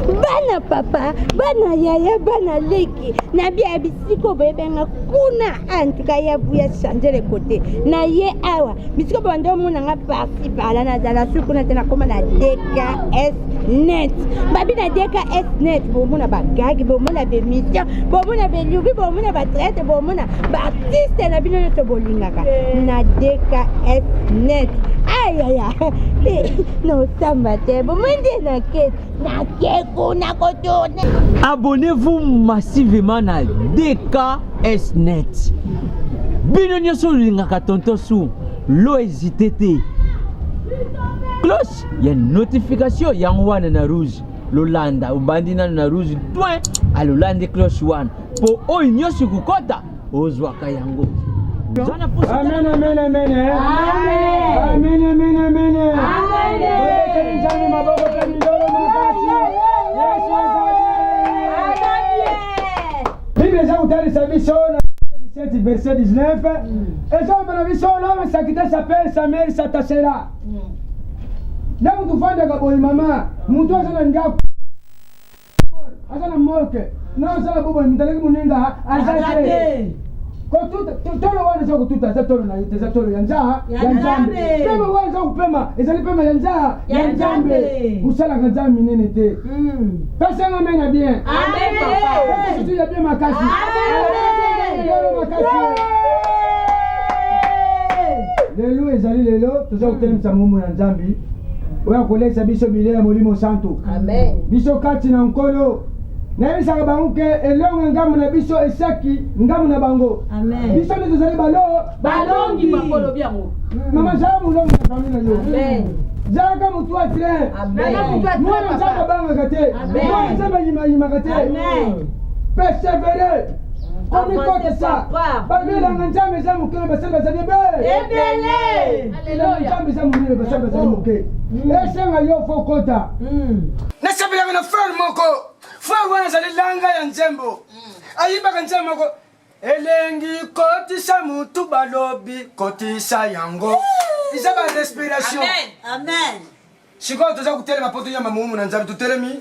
Bana papa, bana yaya, bana leki, na bia bisiko boyebenga kuna antuka ya buya changer le côté. Na ye awa, bisiko bande omona nga parti par là nazala su kuna te nakoma na DKS net. Babi na DKS net bomona ba gag, bomona ba émission, bomona ba lubi, bomona ba traite, bomona ba artiste na bino nyonso bolingaka na DKS net. Ayaya, nosamba te, bomoni nde na kete. Nake kuna kotourne. Abonnez-vous massivement na DKS Net. Bino nyonso olingaka tonton su lo hésiter te. Cloche ya notification yango wana na rouge lolanda obandi nano na rouge point alolandi cloche wana mpo oyo nyonso ekokɔta ozwaka yango. Amen, amen, amen. Amen, amen, amen. Tobeteli Nzambe maboko mpe milolo makasi. Yesu azali. Bible eza kotalisa biso na 17 verset 19 ezoloba na biso l'homme s'acquitte sa père sa mère s'attachera nde moto ofandaka boye mama moto aza na ndako aza na morke na osala boboyi moto aleki moninga aza te tolo wana eza kotuta eza tolo na ye te eza tolo ya nza ya nzambe pema wana eza kopema ezali pema ya nza ya nzambe osalaka nzambe minene te pesanga amen ya bien pesa susu ya bien makasi lelo makasi lelo ezali lelo toza kotelemisa momo ya nzambe oyo akolesa biso bilei ya Molimo Santu. Biso kati na Nkolo. Nayebisaka bango ke elonga ngambo na biso esaki ngambo na bango. Biso nde tozali balo balongi. Papa olobi yango. Mama zala molongi na famille na yo. Zalaka motu ya train. Mwana Nzambe abangaka te. Mwana Nzambe ayimayimaka te. Perseverer. Komikotisa. Babelanga Nzambe eza moke na basali bazali ebele. Elanga Nzambe eza monene basali bazali moke. Esenga yo fo kota. Nasepelaka na frère moko. Frère wana azali langa ya nzembo. Ayibaka nzembo moko. Elengi kotisa mutu balobi kotisa yango. Eza ba respiration. Amen. Sikoyo toza kotelema mpo toyamba mohumu na Nzambe. Totelemi.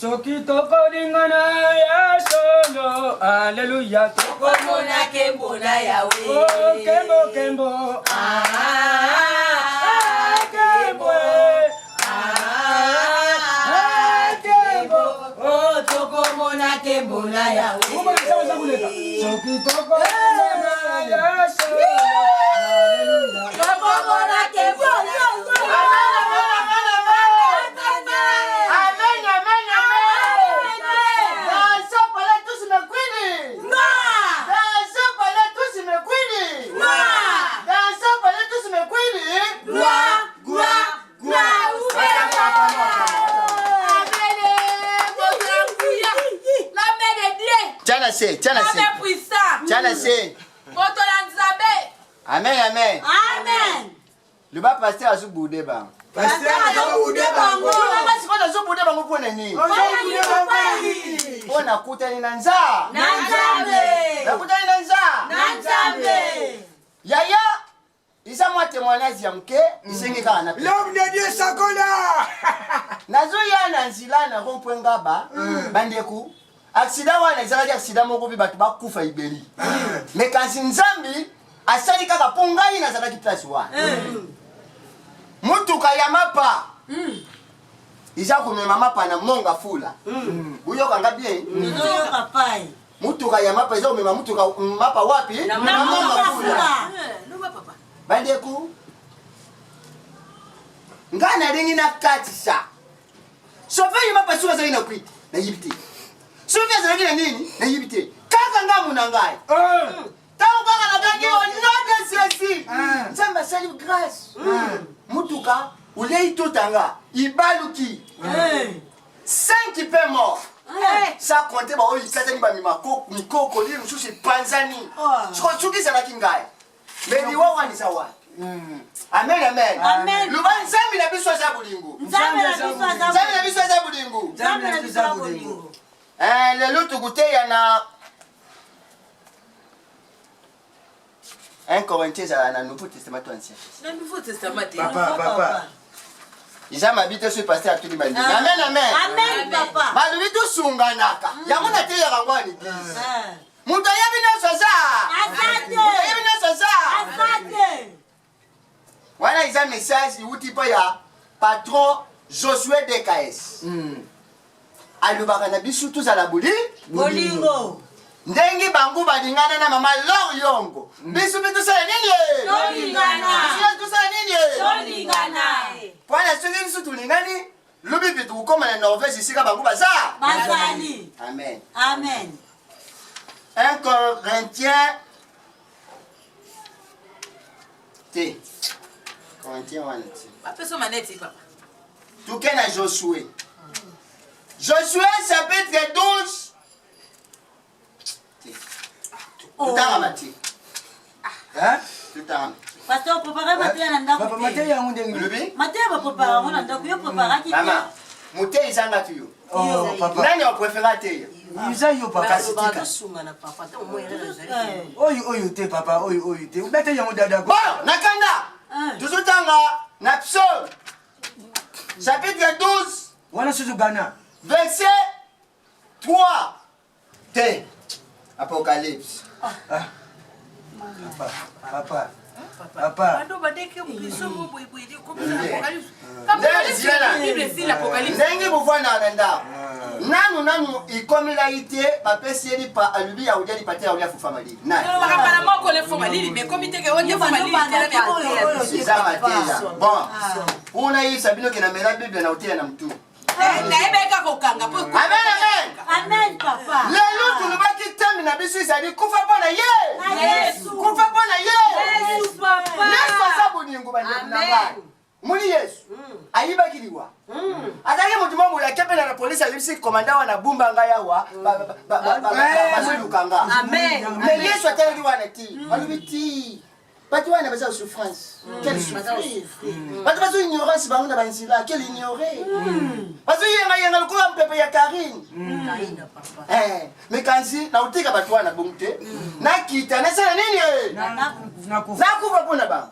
Soki tokolingana ya solo, aleluya, tokomona kembo na Yawe. Oh, kembo, kembo. Ah, kembo. Ah, kembo. Oh, tokomona kembo na Yawe. Soki tokolingana ya solo, aleluya, tokomona kembo na Amen, amen, amen. Dansez pour les tous mes queens. Dansez pour les tous mes queens. Dansez pour les tous mes queens. Gloire, gloire, gloire. L'homme de Dieu. Tia na se, tia na se. L'homme puissant. Tia na se. Moto na Nzambe. Amen, amen. Amen. Loba pasteur azo bude bango. Pasteur azo bude bango. Loba sikoyo azo bude bango mpo na nini? Mpo nakutani na nza. Na Nzambe. Nakutani na nza. Na Nzambe. Yaya eza mwa témoignage ya moke esengi kaka na L'homme de Dieu sakola. Nazoya na nzela na rond point Ngaba bandeko accident wana ezalaki accident moko mpe bato bakufa ibeli mais kasi Nzambe asali kaka mpo ngai nazalaki place wana motuka ya mapa eza komema mapa na monga fula boyoka nga bien motuka ya mapa eza komema motuka mapa wapi na monga fula bandeko ngai nalingi nakatisa chauffeur ya mapa soki azalaki na kwiti nayebi te soki azalaki na nini nayebi te kaka ngambo na ngai ntango kaka nagangi au nom de Jésus Nzambe asali grâce motuka olei totanga ibaluki 5 pe mort sans compter baoyo ikatani bamikoko lili mosusu epanzani soki ezalaki ngai me liwa wana eza wapi? Amen, amen. Amen. Loba Nzambe na biso aza bolingo. Nzambe na biso aza Nzambe na biso aza bolingo. Nzambe na biso aza bolingo. Lelo tokoteya na 1 Corinthiens ezala na Nouveau Testament to Ancien. Na Nouveau Testament te. Papa, papa. Eza mabi te soki pasteur atuni bandimi. Amen, amen. Amen, papa. Balobi tosunganaka. Yango nateyaka yango na église. Moto ayebi nyonso aza. Aza te. Moto ayebi nyonso aza. Aza te. Wana eza message iwuti mpo ya patron Josué DKS. Alobaka na biso tozala boli Bolingo. ndenge bango balingana na mama Lor Yongo. Biso mpe tosala nini? Tolingana. Biso tosala nini? Tolingana. Mpona soki biso tolingani lobi mpe tokokóma na Norvège esika bango baza. Bazali. Amen. Amen. 1 Corinthiens te Corinthiens wana te. Bapesa maneti papa. Toke na Josué. Josué chapitre 12. Te. Totangama te. Hein? Totangama. Pasteur, préparez mateya na ndako Papa, te. mateya yango ndenge nini? Olobi? Mateya baprépare yango na ndako, yo préparaki te. Mama, moteyi ezanga te yo. Oh, papa. Nani oprefera te yo? Eza yo papa. Kasi tika. Eh. Oyo oyo te papa, oyo oyo te. Obete yango dada. Bon, nakanda. Ah. Tozotanga na Psaume chapitre 12 Wana susu Ghana. verset 3 te Apocalypse. Papa, papa. Papa. Bando badeke biso mo boye boye Nde Apocalypse. zila. Bible esili Apocalypse. ndenge bovandaka na ndako nanu nanu ikomelai te bapesi ye lipa alobi ya kolia lipa te ya kolia fufa malili nani Tolobaka mbala moko le fo malili mais komi teke oyo nde fo malili te eza mateya bon mpona yebisa bino ke namela bible na koteya na motu nayebaki kaka kokanga po amen amen Amen, papa. lelo tolobaki teme na biso ezali kufa mpo na ye Na Yesu. kufa mpo na ye Yesu, papa. Yesu aza bolingo bandeko na ngai moni Yesu ayibaki liwa azalaki motu moko boye ake mpe na polisi ayebisi komanda wana bumba ngai awa bazoluka nga. Mais Yesu atalaki wana ti alobi ti bato wana baza souffrance, quelle souffrir, bato bazo ignorance bango na banzela, quel ignore, bazoyengayenga lokola mpepe ya Karine. Mais kasi nakotika bato wana bongo te, nakita nasala nini? Nakufa. Nakufa mpo na bango.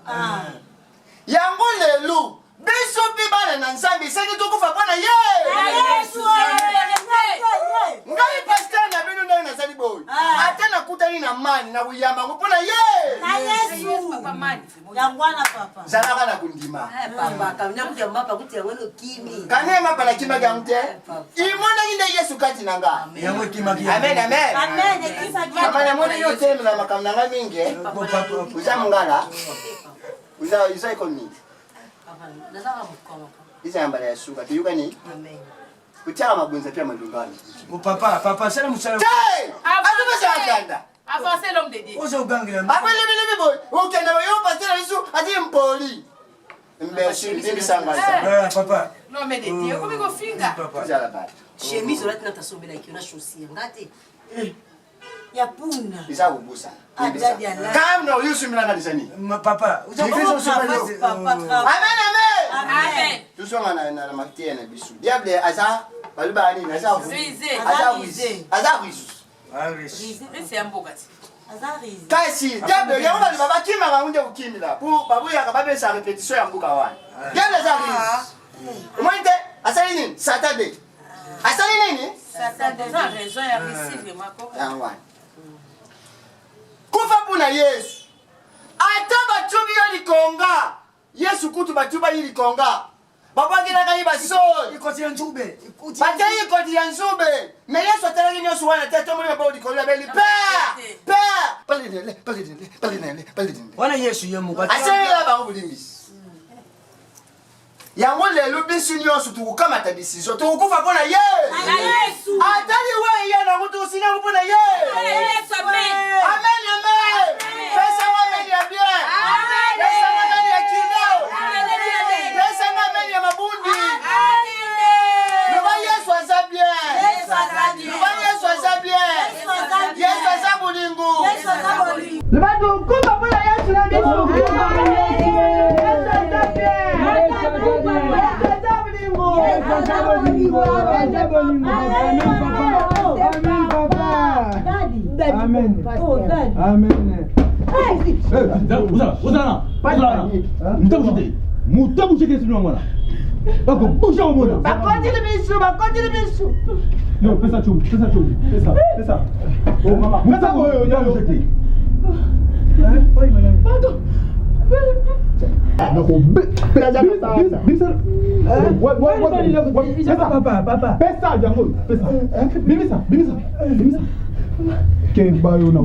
Yango lelo biso mpe bana na Nzambe esaki tokufa mpo na ye. Yesu, eh. Ngai pasteur na bino, ndenge nazali boye, Ah. ata nakutani na mani na koyamba yango mpo na ye. Na Yesu. Papa mani. Yango wana, papa. Zalaka na kondima. Kani ye mapa nakimaki yango te, imonaki nde Yesu kati na nga. Yango ekimaki. Amen, amen. Amen. Ekimaki. Mama, namoni yo telema na makambo na ngai mingi, eh. Oza mongala, oza ekole nini? Eza ya mbala ya suka toyokani kotiaka mabonza mpe ya malungano. Oh, papa, papa, sala mosala. Te azopesaka kanda. Avancez, l'homme de Dieu. Ozo gangela. Akwelebelebi boye okende boye yo pasteur na biso ati mpoli imbécile ndimbisangasa. Ah, papa. L'homme de Dieu okomi kofinga. Papa. Tozala bato. Chemise olati na tasombelaki yo na chaussure nga te. Ya punda. Eza kobosana. Ah, dadi ala. Kamna oyosumbelanga lisani. Ma papa. Ozo Travail, papa, travail. Amen, amen. Amen. Tozonga na mateya na biso. Diable aza balobaka nini? Aza Rusé. aza rusé, aza ruse. Ah, riche. Ese ya mboka ti. Aza rusé. Kasi diable yango baloba bakimaka yango nde kokimila po baboyaka babesa répétition ya mboka wana. Diable aza ruse, omoni te asali nini? Satan de asali nini? Eza raison ya réussir vraiment ko. Yango wana kufa mpona Yesu, ata batubi yo likonga. Yesu kutu batuba ye likonga, babwakelaka ye basoi. Ikoti ya nzube. Ikoti. Batei ekoti ya nzube, mais Yesu atalaki nyonso wana te, atomoli maboko likolo, abeli: Père, Père, pardonnez, pardonnez, pardonnez, pardonnez. Wana Yesu ye moko. Asalela bango bolimbisi. Yango lelo biso nyonso tokokamata décision, tokokufa mpo na ye. Na Yesu. Atali wa ye nango, tokosina yango mpo na ye. Yesu, amen. Amen, amen. Pesanga amen ya bien, pesanga amen ya kilo, pesanga amen ya mabundi. Loba Yesu aza bien. Yesu aza bien. Loba Yesu aza bien. Yesu aza bien. Yesu aza bolingo. Yesu aza bolingo. Loba tokufa mpo na Yesu na biso. Yesu aza bien. Yesu aza bolingo. Yesu aza bolingo. Aza bolingo. Amen, papa. Amen, papa. Daddy. Amen. Oh, daddy. Amen. Ozala ozala mutu abouge te, mutu abouge te, sino wana bakobouge omona. Bakotili bisu, bakotili bisu. Yo, pesa chumbi, pesa chumbi, pesa, pesa. Oh mama, pesa oyo yo abouge te. Pardon. Pesa yango, pesa. Bimisa, bimisa, bimisa. Keba yo na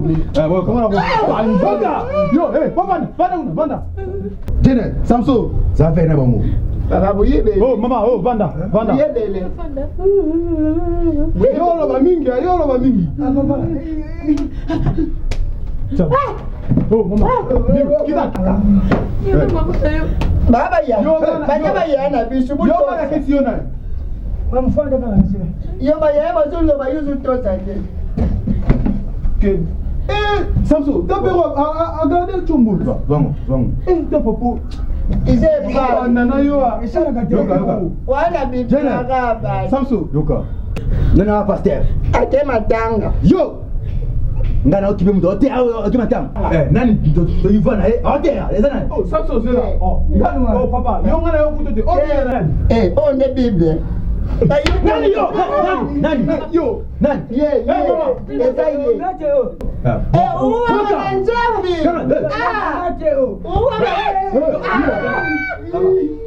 Vanda. Yo, eh, vanda, vanda kuna, vanda. Jene, Samso, ça fait na bango. Papa boyebele. Oh mama, oh vanda, vanda. Boyebele. Yo oloba mingi, yo oloba mingi. Oh mama, kita. Baba ya. Banya baya na bisu. Yo bana kesi yo na. Yo baya bazoloba yo zotosa te. Ke. Eh, Samso, tapero a garder chumbu. Vango, vango. Eh, tapopo. Ize ba. Nana yo a. Yoka, yoka. Wana bibaka ba. Samso. Yoka. Nana pasteur. Ate matanga. Yo. Nga na okipe mutu ote oke matanga. Eh, nani toyiva na ye ote eza nani? Oh, Samso zela. Oh, oh papa, yo ngana yo kutote. Oh, nani? Eh, oyo nde Bible. Nani yo? Nani? Nani? Yo. Nani? Ye, ye. Eza ye. Eh, uwa na Nzambe. Ah. Uwa na.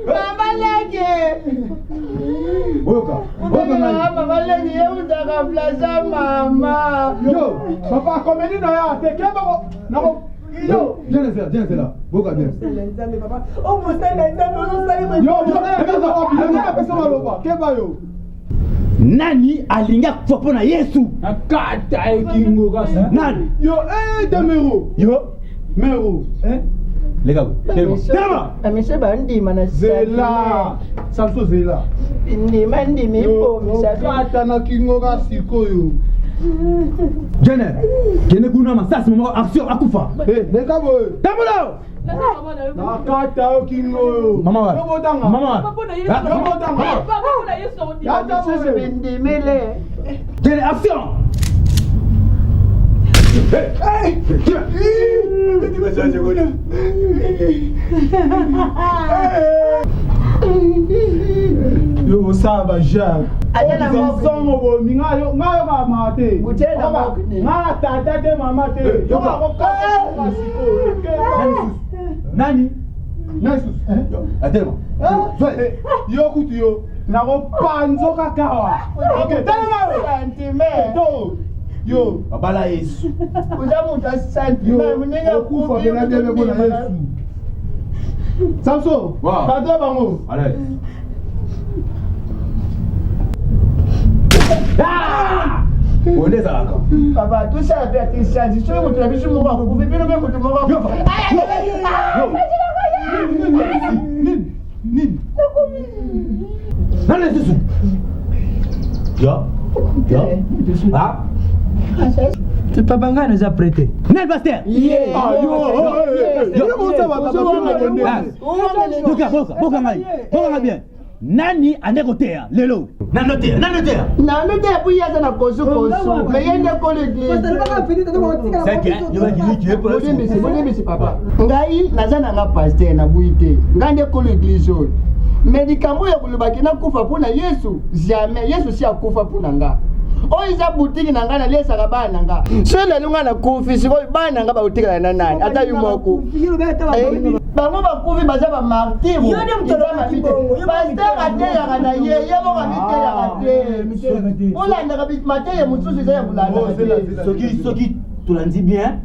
Mama leke. Oyoka. Oyoka nani? Mama leke ye utaka plaza mama. Yo, papa comédie na ya te keba ko na ko Yo, viens zela, viens zela. Boka bien. Yo, yo, keba pesa maloba. Keba yo. Nani alingi akufa mpo na Yesu? Nakata ekingo kasi. Nani? Yo, eh, Demero. Yo. Mero. Eh? Leka ko. Telema. Telema. Bamiso bandima na Zela. Samso zela. Ndima ndimi ipomisa. Kata na kingo ka sikoyo. Jene. Kende kuna masasi mama action akufa. Eh, leka boye. Tambola. Nakata yo kingo yo. Mama wa. Yo botanga. Mama wa. Yo botanga. Yata Bamisusu boye. bindimile. Jene action. Hey! Yo osala ba Jacques. Aya na moko. Songo bomi nga yo nga yo ka ma te. Butela moko te. Nga na tata te mama te. Yo ka ko ka sikoyo. Nani? Nani susu? Atelema. Eh, Yo kutu yo. Nakopanzo kaka wa. Okay, telema yo. Sentiment. To. Yo. Babala Yesu. Oza moto ya sentiment. Moninga Okufa pena bien bien mpona Yesu. Samso, Wow. pardon bango. Allez. Ah! Bonde ezalaka. Papa, tosala mpe ate sanzi soki moto na biso moko akokufi bino mpe moto moko Yo. akokufa. Nini? Nini? Nani lisusu? Yo. Yo. Ah? Papa ngai naza prete. Nani pasteur? Ah, yo, oh, eh, eh, yo bota ba ba Ah. Boka, boka, boka ngai. Boka ngai bien. Nani ande koteya lelo? Nani oteya? Nani oteya? Nanu te epuis ye aza na kosukosu me ye nde kolo eglise. C'est que yo bakiliki ye Bolimbisi, bolimbisi papa. Ngai naza nanga pasteur nabuyi te. Ngai nde kolo eglise oyo. Me likambo ya kolobaki nakufa mpo na Yesu, jamais. Yesu si akufa mpo na nga. Oyo eza butiki na ngai naliesaka bana na nga. Soki lelo ngai nakufi sikoyo bana na ngai bakotikala na nani? Ata yo moko. Eh, bango bakufi baza bamartire. Yo nde moto olobaki bongo, yo Pasteur ateyaka na ye, ye moko amiteyaka te. Olandaka mateya mosusu eza ya kolandaka te. Soki soki tolandi bien,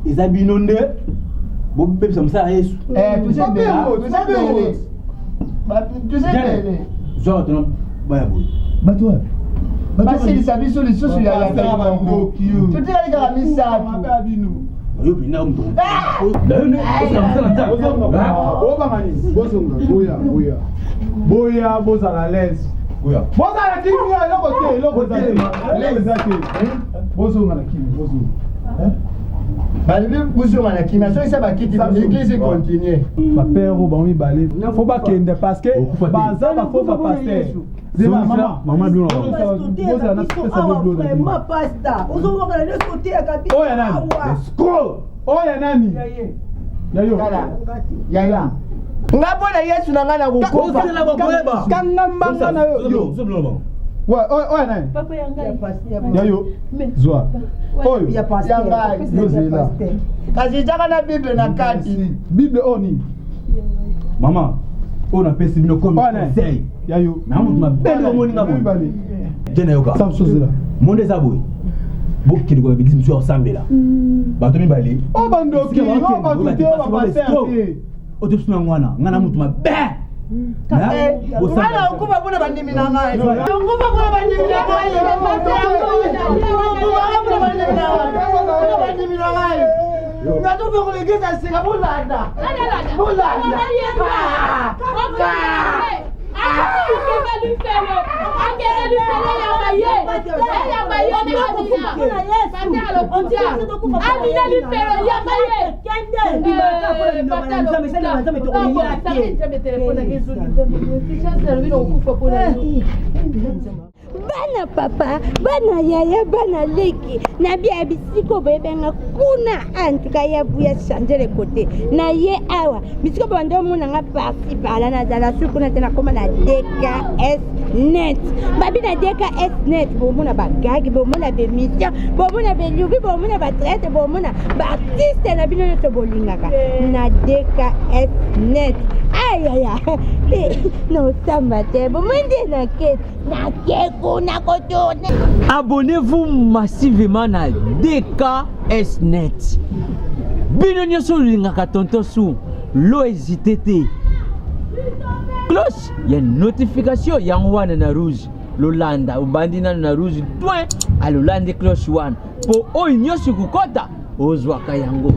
eza bino nde bobebisa mosala ya Yesu. Eh, toza ebele, toza ebele. Toza ebele. Zwa bato na baya boye. Bato wapi? Basilisa biso lisusu ya Pasteur bandoki yo. Totikali kaka misato. Mabe ya bino. Yo mpena moto. Na yo nde osala mosala Nzambe. Bobanga nini? Bozonga, boya, boya. Boya, bozala à l'aise. Boya. Bozala kimia, eloko te, eloko eza te. Eloko eza te. Bozonga na kimia, bozonga. Balobi bozonga na kimia soki sa bakiti l'église econtinue. Bapere oyo bango mibale fo bakende parce que Okufa te. baza bafo bapaster. Zela mama. Mama bino na bango. Bozala na pesa bino na bino. Vraiment pasta ozowangana nyonso oteyaka biso Oyo ya nani? awa. Escroc. Oyo ya nani? Ya yo. Yaya. Nga mpo na Yesu na ngai nakokufa. Kanga mbanga na yo. Yo. Ouais, oyo oyo ya nani? Ya yo. Zwa. Oyo. Ya ngai. Yo zela. Kasi ezaka na Bible na kati. Bible oyo nini? Mama, oyo napesi bino comme Oyo nani? conseil. Ya yo. Na moto mabe nde omoni nga boye. Mibale. Te nayoka. Sam sozela. Monde eza boye. Bokende koya église mosusu ya kosambela. Bato mibale. Oyo bandoki, oyo bato te, oyo bapaster te. Oyo tobiso na ngwana, nga na moto mabe. Nga nakokufa mpona bandimi na ngai. Nakokufa mpona bandimi na ngai. Nakokufa mpona bandimi na ngai. Mpona bandimi na ngai. Nakokufa l'église ya sika bolanda. Bolanda. Bana papa, bana yaya, bana leki, na bia bisiko boyebenga kuna. Antuka ya buya change le côté na ye awa bisiko banda omona nga parci parla, nazala su kuna te, nakoma na DKS Net. Babi na DKS Net, bomona bagagi, bomona bemission, bomona belubi, bomona batraite, bomona baartiste na bino nyonso bolingaka na DKS Net. Ayaya, nosamba te, bomoi nde nake nake kuna kotourne. Abonnez-vous massivement na DKS Net. Bino nyonso olingaka tonton Su, lo hésité te. Cloche ya notification yango wana na rouge. Lolanda obandi nano na rouge point, alolandi cloche wana mpo oyo nyonso ekokɔta ozwaka yango.